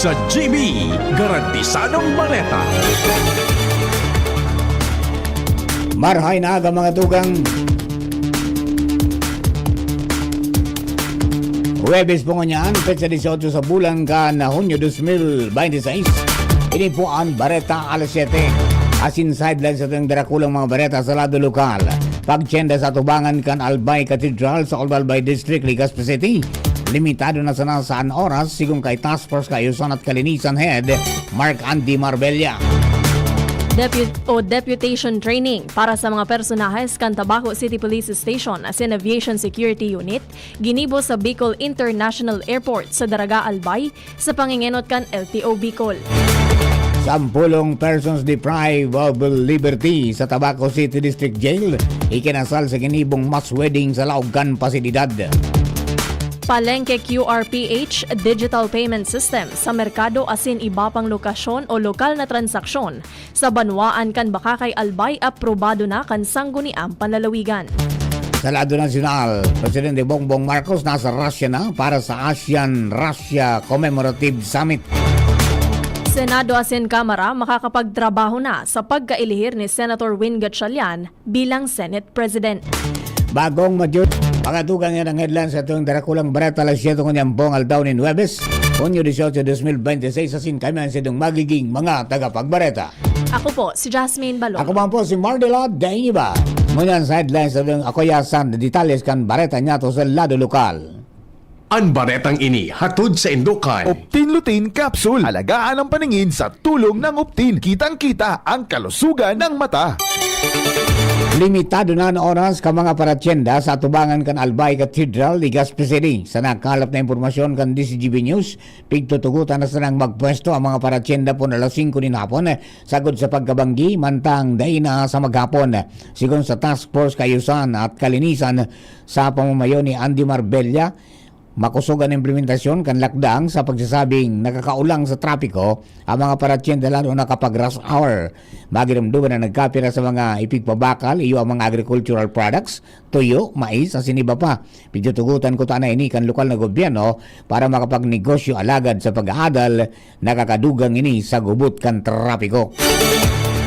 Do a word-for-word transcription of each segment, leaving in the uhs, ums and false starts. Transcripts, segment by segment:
Sa G B, garantisadong bareta. Marahay na aga, mga tugang. Huwebes po ngunyan, petsa dieciocho sa bulan kan Hunyo dos mil bente seis. Ini po an Bareta Alas Siyete. Asin sideline sa atong darakulang mga bareta sa lado lokal. Pagtienda sa atubangan kan Albay Cathedral sa Old Albay District, Legazpi City. Limitado na sana sa an oras, sigon kay Task Force Kaayusan at Kalinisan Head, Mark Andy Marbella. Depu-, o deputation training para sa mga personahes kan Tabaco City Police Station asin Aviation Security Unit ginibo sa Bicol International Airport sa Daraga, Albay, sa pangengenot kan L T O Bicol. Sampulong persons deprived of liberty sa Tabaco City District Jail, ikinasal sa ginibong mass wedding sa laog kan pasilidad. Palengke Q R P H digital payment system sa merkado asin iba pang lokasyon o lokal na transaksyon sa banwaan kan Bacacay, Albay, aprobado na kan Sangguniang Panlalawigan. Sa lado nasyonal, Presidente Bongbong Marcos nasa Russia na para sa ASEAN-Russia Commemorative Summit. Senado asin Kamara makakapagtrabaho na sa pagkailihir ni Senator Win Gatchalian bilang Senate President. Bagong major, mga tugang, yan ang headlines sa atong darakulang bareta, alas siyete ngunyan pong aldaw nin Huwebes, Hunyo dieciocho, dos mil bente seis, asin kami ang sidong magiging mga tagapagbareta. Ako po, si Jasmine Balong. Ako man po, si Mardela Dainiba. Ngunyan sa headlines sa atong akuyasan, detalles kan bareta niyato sa lado lokal. An baretang ini hatod sa indukan. Optin Lutein Capsule. Alagaan ang paningin sa tulong ng Optin. Kitang-kita ang kalusugan ng mata. Limitado na an oras kan mga paratyenda sa atubangan kan Albay Cathedral, Legazpi City. Sa nakalap na impormasyon kan D C G B News, pigtutugotan na sanang magpwesto ang mga paratyenda pon alas singko nin hapon, sagod sa pagkabanggi, mantang dai na sa maghapon. Sigon sa Task Force Kaayusan at Kalinisan sa pamamayo ni Andy Marbella, makosog an implementasyon kan lakdang sa pagsasabing nakakaolang sa trapiko ang mga paratyenda, lalo na kapag rush hour. Magiromdoman na nagkapira sa mga ipigpabakal, iyo ang mga agricultural products, tuyo, mais, asin iba pa. Pigtutugotan kuta na ini kan lokal na gobyerno para makapagnegosyo, alagad sa pag-aadal, nakakadugang ini sa gubot kan trapiko.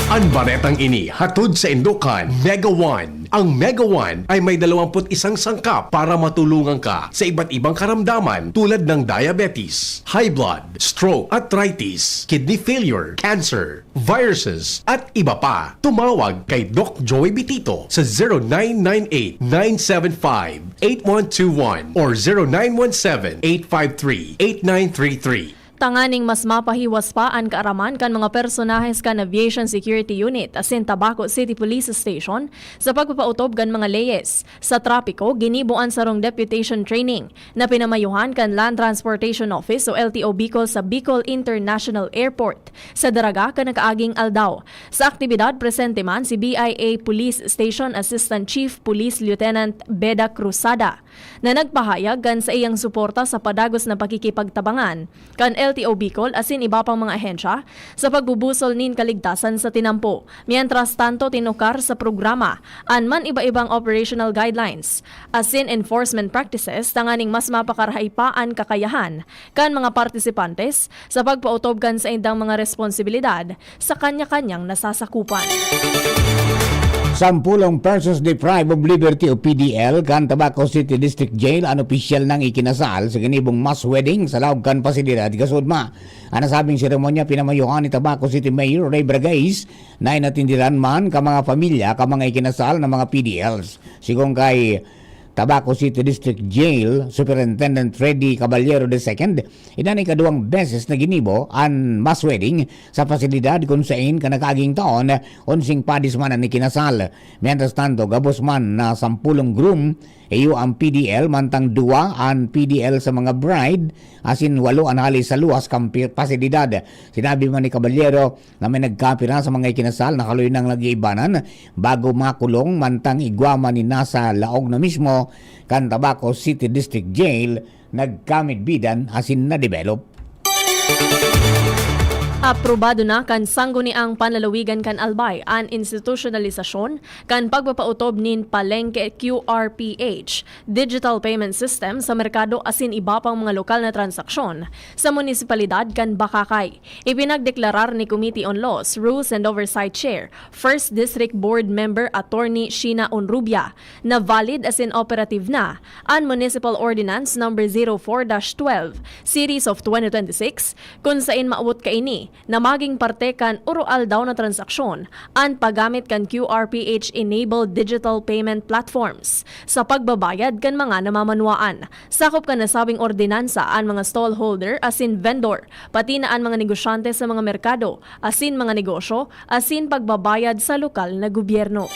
An baretang ini hatod sa indukan Mega One. Ang Mega One ay may dalawampu't isang sangkap para matulungan ka sa iba't ibang karamdaman tulad ng diabetes, high blood, stroke, arthritis, kidney failure, cancer, viruses, at iba pa. Tumawag kay Doc Joey Bitito sa zero nine nine eight, nine seven five, eight one two one or zero nine one seven, eight five three, eight nine three three. Tanganing mas mapahiwas pa an kaaraman kan mga personahes kan Aviation Security Unit asin Tabaco City Police Station sa pagpapautob kan mga leyes sa trapiko, ginibo an sarong deputation training na pinamayuhan kan Land Transportation Office o L T O Bicol sa Bicol International Airport sa Daraga kan nakaaging aldaw. Sa aktibidad, presente man si B I A Police Station Assistant Chief Police Lieutenant Beda Cruzada, na nagpahayag kan saiyang suporta sa padagos na pakikipagtabangan kan L T O Bicol asin iba pang mga ahensya sa pagbubusol nin kaligtasan sa tinampo. Mientras tanto, tinukar sa programa an man iba-ibang operational guidelines asin enforcement practices tanganing mas mapakarahay pa an kakayahan kan mga partisipantes sa pagpaotob kan saindang mga responsibilidad sa kanya-kanyang nasasakupan. Sampulong persons deprived of liberty o P D L kan Tabaco City District Jail an opisyal nang ikinasal sa ginibong mass wedding sa laog kan pasilidad kasudma. An nasabing seremonya pinamayuhan ni Tabaco City Mayor Ray Bragais na inatindiran man ka mga pamilya ka mga ikinasal na mga P D Ls. Sigon kay Tabaco City District Jail Superintendent Freddy Caballero the second, iyan an ikaduwang beses na ginibo an mass wedding sa pasilidad kun sain kan nakaaging taon, onseng padis man an ikinasal. Mientras tanto, gabos man na sampulong groom, iyo ang P D L, mantang duwa an P D L sa mga bride, asin walo an hali sa luwas kan pi-, pasilidad. Sinabi man ni Caballero, na may nagkapira sa mga ikinasal na haloy nang nag-iibanan bago makulong, mantang igwa man ni nasa laog na mismo kan Tabaco City District Jail nagkamidbidan asin na-develop. Aprobado na kan Sangguniang Panlalawigan kan Albay an institusyonalisasyon kan pagpapautob nin Palengke Q R P H digital payment system sa merkado asin iba pang mga lokal na transaksyon sa munisipalidad kan Bacacay. Ipinagdeklarar ni Committee on Laws, Rules and Oversight Chair, First District Board Member Attorney Sheena Onrubia na valid asin operative na an Municipal Ordinance Number zero four dash twelve, Series of twenty twenty-six, kun saen maawot kaini na magin parte kan oroaldaw na transaksyon an paggamit kan Q R P H-enabled digital payment platforms sa pagbabayad kan mga namamanwaan. Sakop kan nasabing ordinansa an mga stallholder asin vendor, pati na an mga negosyante sa mga merkado asin mga negosyo asin pagbabayad sa lokal na gobyerno.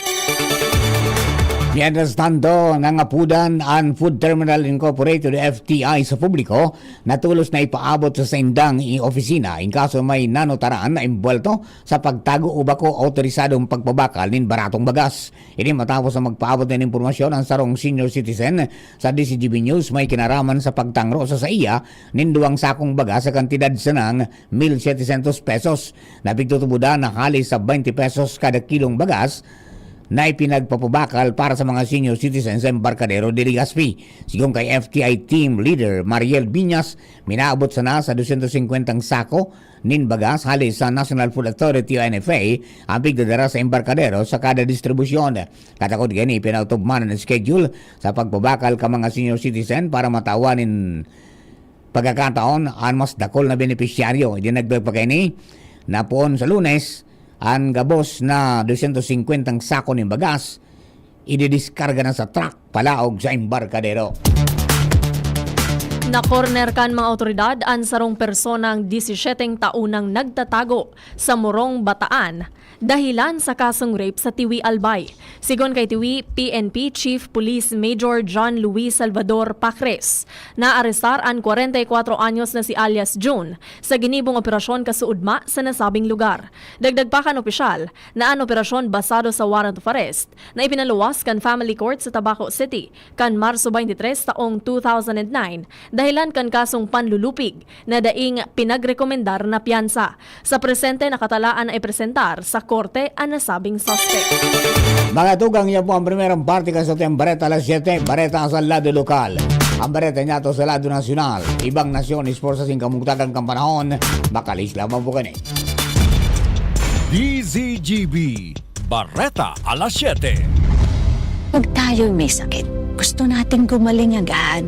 Mientras tanto, nangapudan an Food Terminal Incorporated, F T I, sa publiko na tolos na ipaabot sa saindang i-, opisina in kaso may nanotaran na embuwelto sa pagtago o bako autorisadong pagpabakal nin baratong bagas. Ini matapos na magpaabot nin impormasyon ang sarong senior citizen sa D Z G B News may kinaraman sa pagtangro sa saiya nin duwang sakong bagas sa kantidad sanang mil setecientos pesos na pigtutubodan na hali sa twenty pesos kada kilong bagas na ipinagpapabakal para sa mga senior citizens sa Embarcadero de Legazpi. Sigon kay F T I team leader Mariel Biñas, minaabot sana sa dosyentos singkwentang sako nin bagas hali sa National Food Authority o N F A ang pigdadara sa Embarcadero sa kada distribusyon. Katakod kaini, pinautob man an schedule sa pagpabakal kan mga senior citizen para matawan nin pagkakataon an mas dakul na benepisyaryo. Idinagdag pa kaini na poon sa Lunes, an gabos na dosyentos singkwentang sako nin bagas ididiskarga na sa truck palaog sa embarkadero. Nakorner kan mga awtoridad an sarong personang disisiete taon nang nagtatago sa Morong, Bataan, dahilan sa kasong rape sa Tiwi, Albay. Sigon kay Tiwi P N P Chief Police Major John Luis Salvador Pacres, naarestar an kwarenta y kwatro anyos na si alias Jun sa ginibong operasyon kasuodma sa nasabing lugar. Dagdag pa kan opisyal na an operasyon basado sa warrant of arrest na ipinaluwas kan Family Court sa Tabaco City kan Marso twenty-three taong two thousand and nine, dahilan kan kasong panlulupig na daing pinagrekomendar na piyansa. Sa presente, nakatalaan na ipresentar sa korte an nasabing suspect. Mga tugang, yan po ang primerang parte kan satuyang Bareta alas siyete, Bareta sa lado lokal. Ang Bareta niyato sa lado nasyonal. Ibang nasyon, sports sa singkamugtakan kan panahon, makalis lamang po kani. D Z G B, Bareta alas siyete. Pag tayo'y may sakit, gusto nating gumaling agad.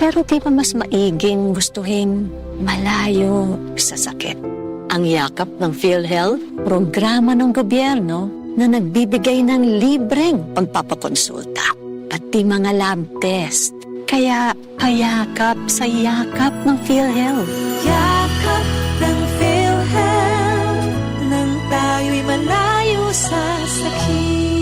Pero di ba mas maiging gustuhin malayo sa sakit? Ang Yakap ng PhilHealth, programa ng gobyerno na nagbibigay ng libreng pagpapakonsulta, pati mga lab test. Kaya payakap sa Yakap ng PhilHealth. Yakap ng PhilHealth, nang tayo'y malayo sa sakit.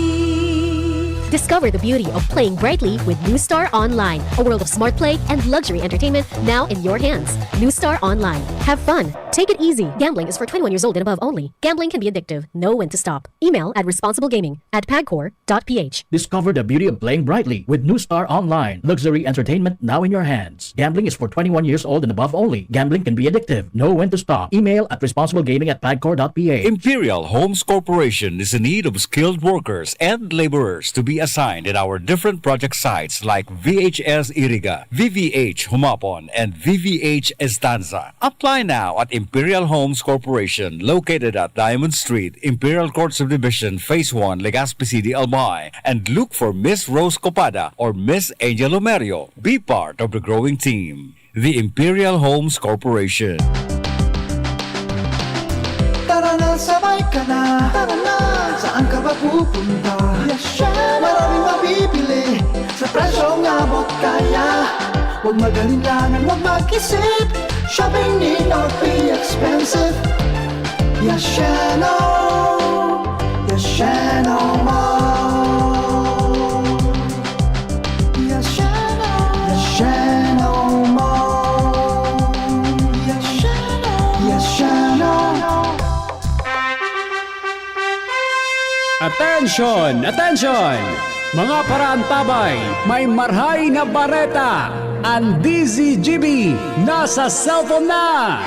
Discover the beauty of playing brightly with New Star Online, a world of smart play and luxury entertainment now in your hands. New Star Online. Have fun. Take it easy. Gambling is for twenty-one years old and above only. Gambling can be addictive. Know when to stop. Email at responsiblegaming at pagcor dot p h. Discover the beauty of playing brightly with New Star Online. Luxury entertainment now in your hands. Gambling is for twenty-one years old and above only. Gambling can be addictive. Know when to stop. Email at responsiblegaming at pagcor dot p h. Imperial Homes Corporation is in need of skilled workers and laborers to be assigned at our different project sites like V H S Iriga, V V H Humapon, and V V H Estanza. Apply now at Imperial Homes Corporation, located at Diamond Street, Imperial Court Subdivision, Phase one, Legazpi City, Albay, and look for Miss Rose Copada or Miss Angel Lomerio. Be part of the growing team. The Imperial Homes Corporation. Tara na, sabay ka na. Tara na, saan ka ba pupunta? Yes, chef. Maraming mabibili sa presyong abot kaya. Huwag mag-alinlangan, huwag mag-isip. Shopping need not be expensive. Yasheno, Yasheno Mall. Yasheno, Yasheno Mall. Yasheno, Yasheno. Attention! Attention! Mga paraantabay, may marhay na bareta! Ang D Z G B nasa cellphone na!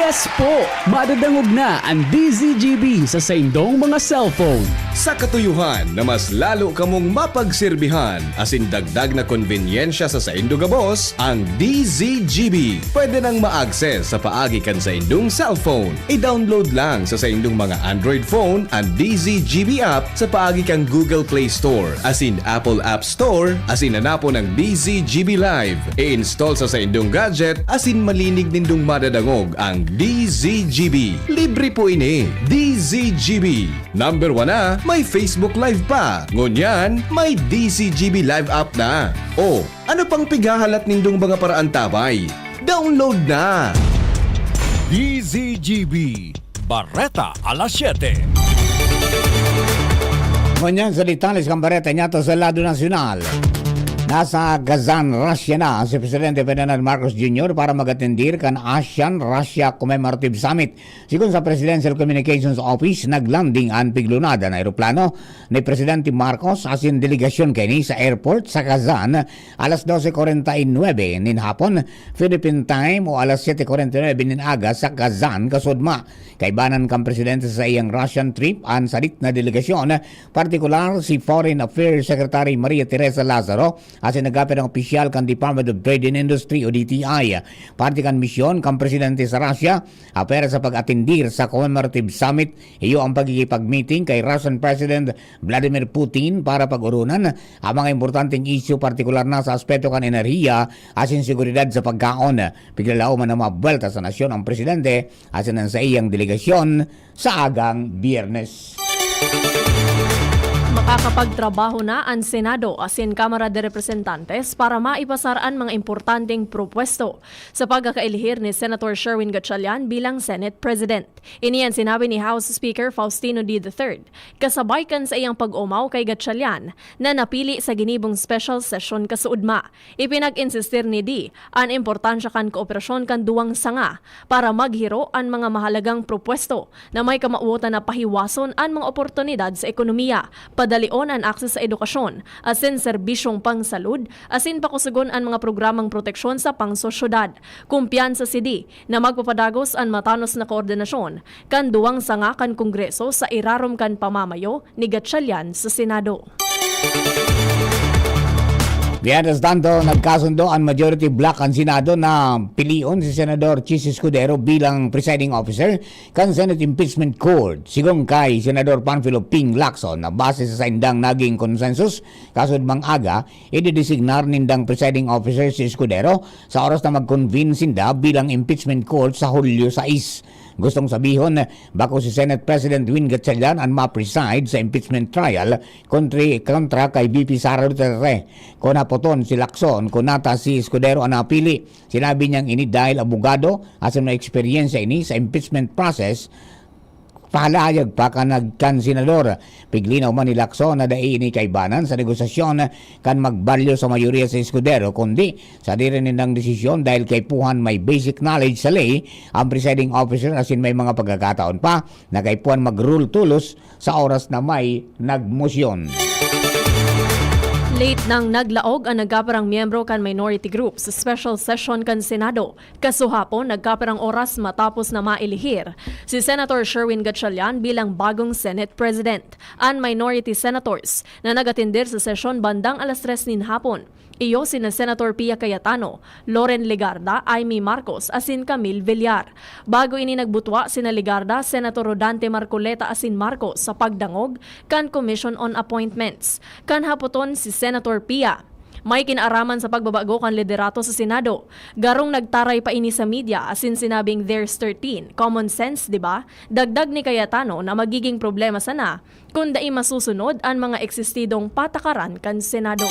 Yes po! Madadangog na an D Z G B sa saindong mga cellphone. Sa katuyohan na mas lalo kamong mapagserbihan asin dagdag na konbenyensya sa saindo gabos, ang D Z G B pwede nang ma-access sa paagi kan saindong cellphone. I-download lang sa saindong mga Android phone an D Z G B app sa paagi kan Google Play Store asin Apple App Store asin hanapon ang D Z G B Live. I-install sa saindong gadget asin malinig nindong madadangog ang D Z G B. Libre po ini. D Z G B. Number one na, may Facebook Live pa. Ngunyan, may D Z G B Live app na. O, ano pang pighahalat nindong mga paraantabay? Download na! D Z G B, Bareta alas siyete. Ngunyan sa detalye kan bareta niyato sa lado nasyonal. Nasa Kazan, Russia na si Presidente Ferdinand Marcos Junior para mag-atendir kan ASEAN-Russia Commemorative Summit. Sigon sa Presidential Communications Office, naglanding an piglunad an eroplano ni Presidente Marcos asin delegasyon kaini sa airport sa Kazan alas dose kwarenta y nuebe nin hapon, Philippine time, o alas siyete kwarenta y nuebe nin aga sa Kazan, kasudma. Kaibanan kan presidente sa saiyang Russian trip an sadit na delegasyon, partikular si Foreign Affairs Secretary Maria Teresa Lazaro asin nagkapirang opisyal kan Department of Trade and Industry o D T I. Parte kan misyon kan presidente sa Russia, apwera sa pag-atendir sa commemorative summit, iyo ang pagkikipag-meeting kay Russian President Vladimir Putin para pag-oronan ang mga importanteng isyu, partikular na sa aspeto kan enerhiya asin seguridad sa pagkaon. Piglalaoman na mabuwelta sa nasyon ang presidente asin ang saiyang delegasyon sa agang Biyernes. Makakapagtrabaho na an Senado asin Kamara de Representantes para maipasar an mga importanteng propwesto sa pagkakaelihir ni Senator Sherwin Gatchalian bilang Senate President. Ini an sinabi ni House Speaker Faustino Dy the third, kasabay kan saiyang pag-omaw kay Gatchalian na napili sa ginibong special session kasuodma. Ipinag-insistir ni Dy an importansya kan kooperasyon kan duwang sanga para maghiro an mga mahalagang propwesto na may kamawotan na pahiwason an mga oportunidad sa ekonomiya, padalion an akses sa edukasyon asin serbisyong pangsalud, asin pakusugon an mga programang proteksyon sa pangsosyedad. Kumpiyansa si Dy na magpapadagos an matanos na koordinasyon kan duwang sanga kan Kongreso sa irarom kan pamamayo ni Gatchalian sa Senado. Mientras tanto, nagkasundo an majority bloc kan Senado na pilion si Senador Chiz Escudero bilang presiding officer kan Senate Impeachment Court. Sigon kay Senador Panfilo Ping Lacson, na base sa saindang naging konsensus kasudmang aga, ididesignar nindang presiding officer si Escudero sa oras na mag-convene sinda bilang impeachment court sa Hulyo sais. Gustong sabihon, bako si Senate President Win Gatchalian an ma-preside sa impeachment trial kontri, kontra kay V P Sara Duterte. Kun hapoton si Lacson kun nata si Escudero an napili, sinabi niyang ini dahil abogado asin may eksperyensya ini sa impeachment process, pahalayag pa kan nagkan senador. Piglinaw man ni Lacson na dai ini kaibanan sa negosasyon kan magbalyo sa mayoriya sa Escudero, kundi sadiri nindang desisyon dahil kaipuhan may basic knowledge sa ley ang presiding officer asin may mga pagkakataon pa na kaipuhan mag-rule tolos sa oras na may nagmosyon. Late nang naglaog an nagkaparang miyembro kan minority group sa special session kan Senado. Kasuhapon, nagkaparang oras matapos na maelihir si Senator Sherwin Gatchalian bilang bagong Senate President. An minority senators na nag-atender sa sesyon bandang alas tres nin hapon, iyo sina Senator Pia Cayetano, Loren Legarda, Imee Marcos, asin Camille Villar. Bago ini nagbutwa sina Legarda, Senator Rodante Marcoleta asin Marcos sa pagdangog kan Commission on Appointments. Kan hapoton si Senator Pia, may kinaaraman sa pagbabago kan liderato sa Senado. Garong nagtaray pa ini sa media asin sinabing, "There's thirteen. Common sense, di ba?" Dagdag ni Cayetano na magiging problema sana kun dai masusunod an mga eksistidong patakaran kan Senado.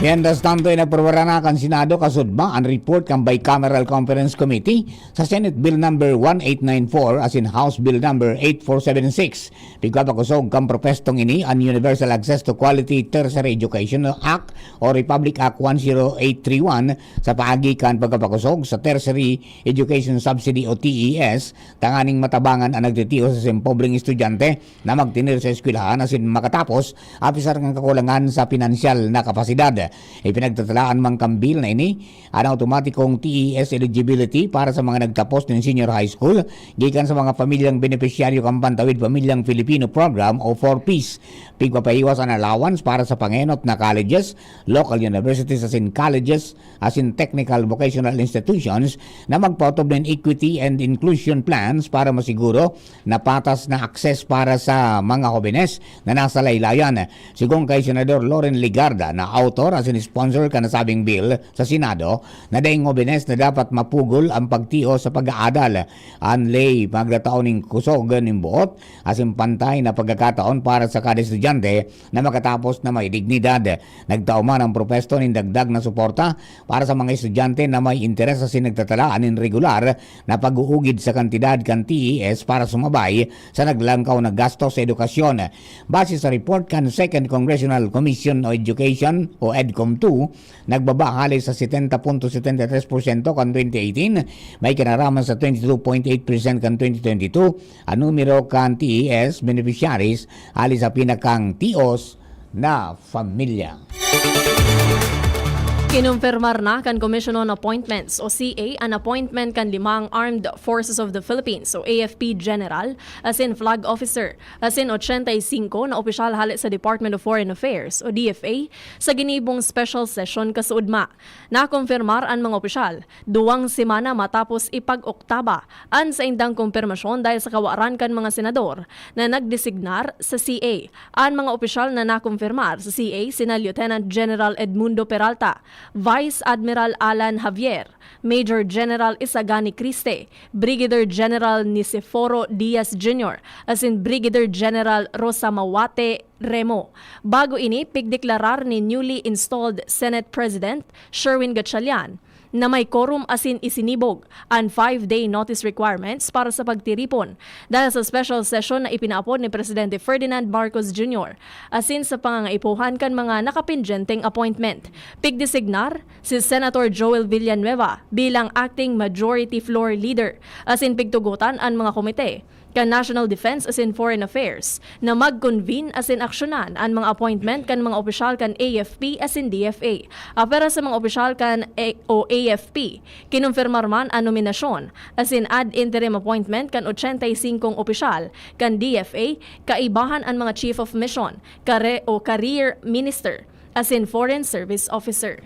Mientras tanto, inaprobaran na kan Senado kasudma an report kan Bicameral Conference Committee sa Senate Bill number one eight nine four asin House Bill number eight four seven six. Pigpapakosog kan propwestong ini an Universal Access to Quality Tertiary Education Act o Republic Act one zero eight three one sa paagi kan pagpapakosog sa Tertiary Education Subsidy o T E S, tanganing matabangan an nagtitios asin pobreng estudyante na magtener sa eskwelahan asin makatapos, apisar kan kakulangan sa pinansyal na kapasidad. Ipinagtatalaan man kan bill na ini an automatikong T E S eligibility para sa mga nagtapos nin senior high school gikan sa mga pamilyang benepisyaryo kan Pantawid Pamilyang Filipino Program o four Ps. Pigpapaiwas an allowance para sa pangenot na colleges, local universities asin colleges, asin technical vocational institutions na magpaotob nin equity and inclusion plans para masiguro na patas na akses para sa mga hobenes na nasa laylayan. Sigon kay Senador Loren Legarda na author asin sponsor kan nasabing bill sa Senado, na daing hobenes na dapat mapugol an pagtios sa pag-aadal. An ley magtatao nin kusog nin boot asin pantay na pagkakataon para sa kada estudyante na makatapos na may dignidad. Nagtao man ang propuesto nin dagdag na suporta para sa mga estudyante na may interes asin nagtatala nin regular na pag-uugid sa kantidad kan T E S para sumabay sa naglangkaw na gasto sa edukasyon. Base sa report kan Second Congressional Commission on Education o EDCOM two, nagbaba hali sa setenta punto setenta y tres porsyento kan twenty eighteen, may kinaraman sa twenty two point eight percent kan twenty twenty two, ang numero kan T E S beneficiaries hali sa pinakang tios na pamilya. Kinumpirmar na kan Commission on Appointments o C A an appointment kan limang Armed Forces of the Philippines o A F P General asin Flag Officer asin ochenta y cinco na opisyal hale sa Department of Foreign Affairs o D F A sa ginibong special session kasuodma. Nakumpirmar an mga opisyal duwang semana matapos ipag-oktaba an saindang kumpirmasyon dahil sa kawaran kan mga senador na nagdesignar sa C A. An mga opisyal na nakumpirmar sa C A sina Lieutenant General Edmundo Peralta, Vice Admiral Alan Javier, Major General Isagani Criste, Brigadier General Niceforo Diaz Junior asin Brigadier General Rosamawate Remo. Bago ini, pigdeklarar ni newly installed Senate President Sherwin Gatchalian na may quorum asin isinibog an five-day notice requirements para sa pagtiripon dahil sa special session na ipinaapod ni Presidente Ferdinand Marcos Junior asin sa pangangaipuhan kan mga nakapindyenteng appointment. Pigdesignar si Senator Joel Villanueva bilang acting majority floor leader asin pigtugotan an mga komite kan National Defense asin Foreign Affairs na mag-convene asin aksyonan an mga appointment kan mga opisyal kan A F P asin D F A. Apwera sa mga opisyal kan A- o A F P, kinumpirmar man an nominasyon asin ad interim appointment kan ochenta y singkong opisyal kan D F A kaibahan an mga Chief of Mission, kare o Career Minister, asin Foreign Service Officer.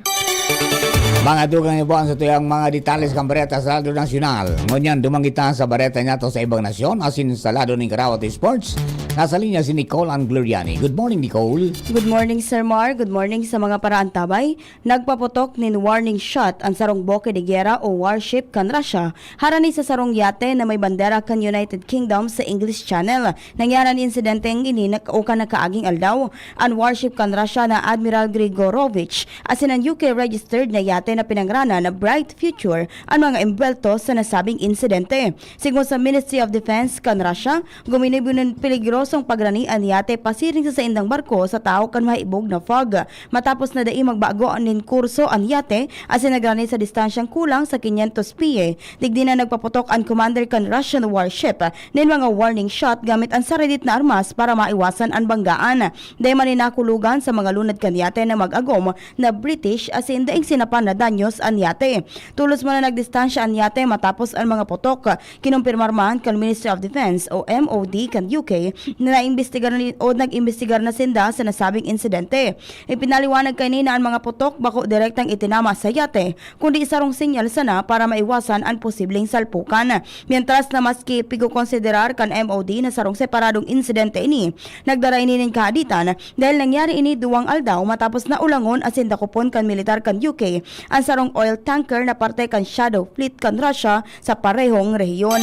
Mga dugang ibuan sa tuyang mga detalles kan bareta sa Radyo Nasyonal. Ngunyan, duman kita sa bareta niyato sa ibang nasyon, asin sa lado ning karawat sports. Nasa linya si Nicole Angloriani. Good morning, Nicole. Good morning, Sir Mar. Good morning sa mga paraantabay. Nagpaputok nin warning shot an sarong boke de guerra o warship kan Russia harani sa sarong yate na may bandera kan United Kingdom sa English Channel. Nangyari an insidenteng ini na o kan nakaaging aldaw. An warship kan Russia na Admiral Grigorovich asin an U K registered na yate na pinangranan na Bright Future an mga embwelto sa nasabing insidente. Sigon sa Ministry of Defense kan Russia, guminibo nin peligrosong pagrani an yate pasiring sa saindang barko sa tahaw kan mahaibog na fog. Matapos na dai magbago nin kurso an yate asin nagrani sa distansyang kulang sa kinyentos pie, digdi na nagpaputok an commander kan Russian warship nin mga warning shot gamit an saradit na armas para maiwasan an banggaan. Dai man ini nakulugan sa mga lunad kan yate na mag-agom na British asin daing sinapan na danyos an yate. Tolos man na nagdistansya an yate matapos an mga putok. Kinumpirmar man kan Ministry of Defense o M O D kan U K na naimbestigar ni, o nag-imbestigar na sinda sa nasabing insidente. Ipinaliwanag kaini na an mga putok bako direktang itinama sa yate, kundi sarong senyal sana para maiwasan an posibleng salpukan. Mientras na maski pigkokonsiderar kan M O D na sarong separadong insidente ini, nagdara ini nin kahaditan dahil nangyari ini duwang aldaw matapos na ulangon asin dakopon kan militar kan U K an sarong oil tanker na parte kan Shadow Fleet kan Russia sa parehong rehiyon.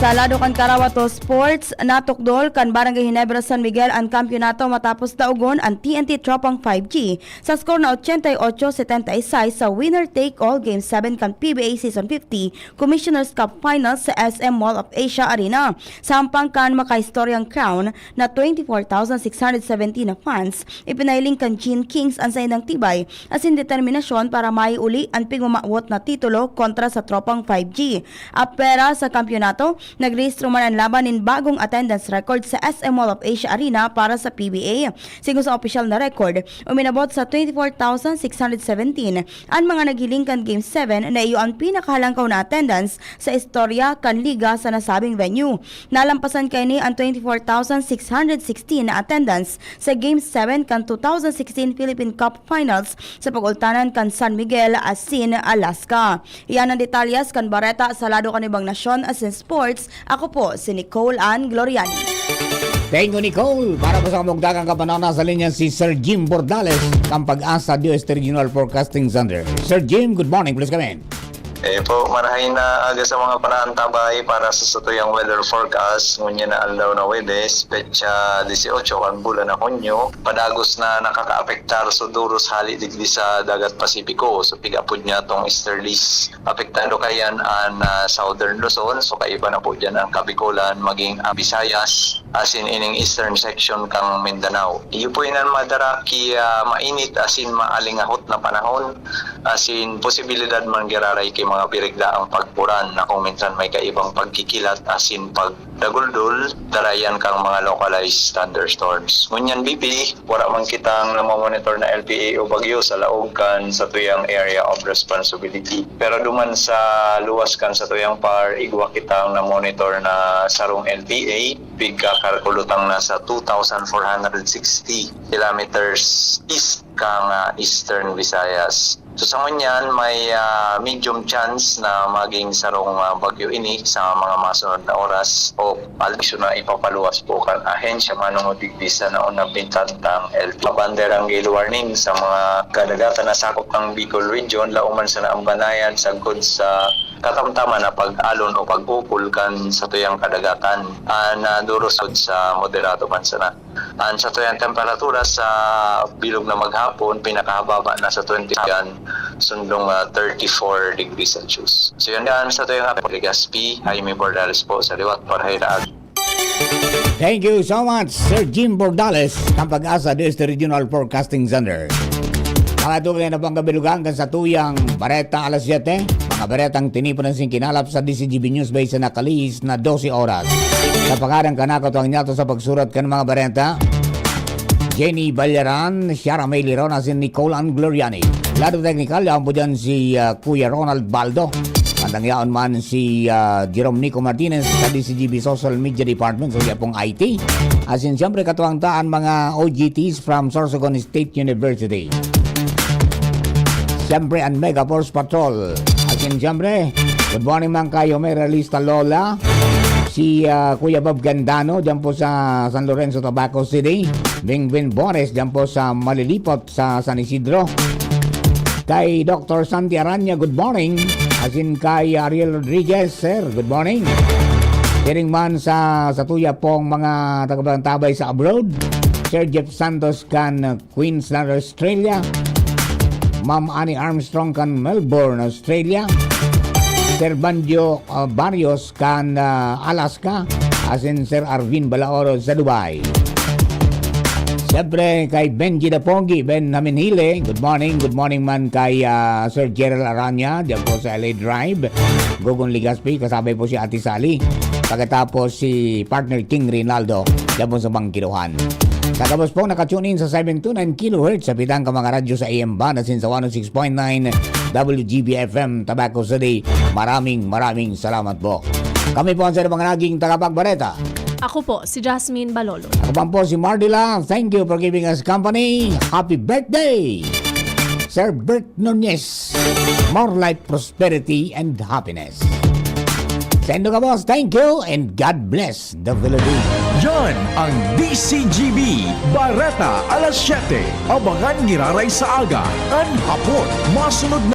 Sa lado kan Karawato Sports, natukdol kan Barangay Ginebra San Miguel an kampiyonato matapos daogon an T N T Tropang five G sa score na ochenta y ocho setenta y seis sa winner-take-all Game seven kan P B A Season fifty Commissioner's Cup Finals sa S M Mall of Asia Arena. Sa hampang kan makahistoryang crown na twenty-four thousand six hundred seventeen na fans, ipinahiling kan Gin Kings an saindang tibay asin determinasyon para maiuli an pigmamawot na titulo kontra sa Tropang five G. Apwera sa kampiyonato, Nagrehistro man an laban nin bagong attendance record sa S M Mall of Asia Arena para sa P B A. Sigon sa opisyal na record, uminabot sa twenty-four thousand six hundred seventeen an mga naghiling kan Game seven na iyo an pinakahalangkaw na attendance sa istorya kan liga sa nasabing venue. Nalampasan kaini an twenty-four thousand six hundred sixteen na attendance sa Game seven kan two thousand sixteen Philippine Cup Finals sa pag-ultanan kan San Miguel asin Alaska. Iyan an detalyes kan bareta sa lado kan ibang nasyon asin sports. Ako po si Nicole Ann Gloriani. Thank you, Nicole. Para po sa kamugdagang kapanahon, nasa linya si Sir Jim Bordales, kan Pag-asa D O S T Regional Forecasting Center. Sir Jim, good morning. Please come in. Eh po, marahay na aga sa mga paraantabay para sa satuyang weather forecast. Ngunyan na aldaw na Webes, petsa dieciocho kan bulan na Hunyo. Padagos na nakakaapektar so duros hali digdi sa Dagat Pasipiko. So pig-apod niya tong easterlies. Apektado kayan an ah, Southern Luzon. So kaiba na po dyan ang Kabikolan, maging ang Visayas, asin ining eastern section kang Mindanao. Iyo po inan madara ki ah, mainit asin maalingahot na panahon. Asin posibilidad man giraray ki mga birigdaang pagpuran na kung minsan may kaibang pagkikilat asin pagdaguldol, darayan kang mga localized thunderstorms. Ngunyan bibi, wala man kitang namomonitor na L P A o bagyo sa laog kan satuyang area of responsibility. Pero duman sa luwas kan satuyang par, igwa kitang namonitor na sarong L P A, pigkakalkulutang na sa two thousand four hundred sixty kilometers east kang ah, Eastern Visayas. So sa ngunyan, may ah, medium chance na maging sarong ah, bagyo ini sa mga masunod na oras o aldaw na ipapaluwas po kan ahensya manongod digdi sa naon na bintantang L P. Banderang gale warning sa mga kadagatan na sakop ng Bicol Region, laoman sa naambanayan sagkod sa katamtaman na pag-alon o pag-ukol kan satuyang kadagatan. Ah, nadurusod sa moderado man sana. An satuyang temperatura sa bilog na maghapon, pinakahababa na sa twenty yan, sundong ah, thirty-four degrees Celsius. So yun yan, satuyang Legazpi, Jaime Bordales po sa liwat, para hiraag. Thank you so much, Sir Jim Bordales, ng Pag-asa D S T Regional Forecasting Center. Mga tuloy na pang kabilugan kan satuyang bareta alas siyete, mga baretang tinipon ng singkinalap sa D C G B News Base na nakalis na dose oras. Sa pangaran kanako tuwang niyato sa pagsurat kan mga bareta, Jenny Ballaran, Shara May Liron, asin Nicole Ann Gloriani. Lado teknikal, yaon po dyan si ah, Kuya Ronald Baldo. Bandang yaon man si ah, Jerome Nico Martinez sa D C G B Social Media Department, so yapong I T. Asin siyempre katuwang ta an mga O G Ts from Sorsogon State University. Siyempre an Mega Force Patrol. Asin siyempre, good morning man kayo, may realista Lola. Si ah, Kuya Bob Gandano, dyan po sa San Lorenzo, Tabaco City. Bingwin Bores, dyan po sa Malilipot, sa San Isidro. Kay Doctor Santi Aranya, good morning. Asin kay Ariel Rodriguez, sir, good morning. Siring man sa satuya pong mga tagapagtabay sa abroad, Sir Jeff Santos kan Queensland, Australia. Ma'am Annie Armstrong kan Melbourne, Australia. Sir Banjo ah, Barrios kan ah, Alaska. Asin Sir Arvin Balaoro sa Dubai. Siyempre, kay Benji Dapogi, Ben Naminhile, good morning. Good morning man kay ah, Sir Gerald Aranya, dyan po sa L A Drive, Gogon Legazpi, kasabay po si Ate Sally. Pagkatapos si partner King Rinaldo, dyan po sa Bangkiluhan. Sa gabos po, nakatune in sa seven two nine kilohertz sa pitang ka mga radyo sa A M band asin sa one oh six point nine W G B F M, Tabaco City. Maraming, maraming salamat po. Kami po ang sa mga naging tagapagbareta. Ako po, si Jasmine Balolo. Ako man po si Mardila. Thank you for giving us company. Happy birthday, Sir Bert Nunez. More life, prosperity, and happiness. Sendo ka, boss. Thank you and God bless the Philippines. Yan ang D C G B Bareta alas siyete. Abangan giraray sa aga, an hapon. Masunod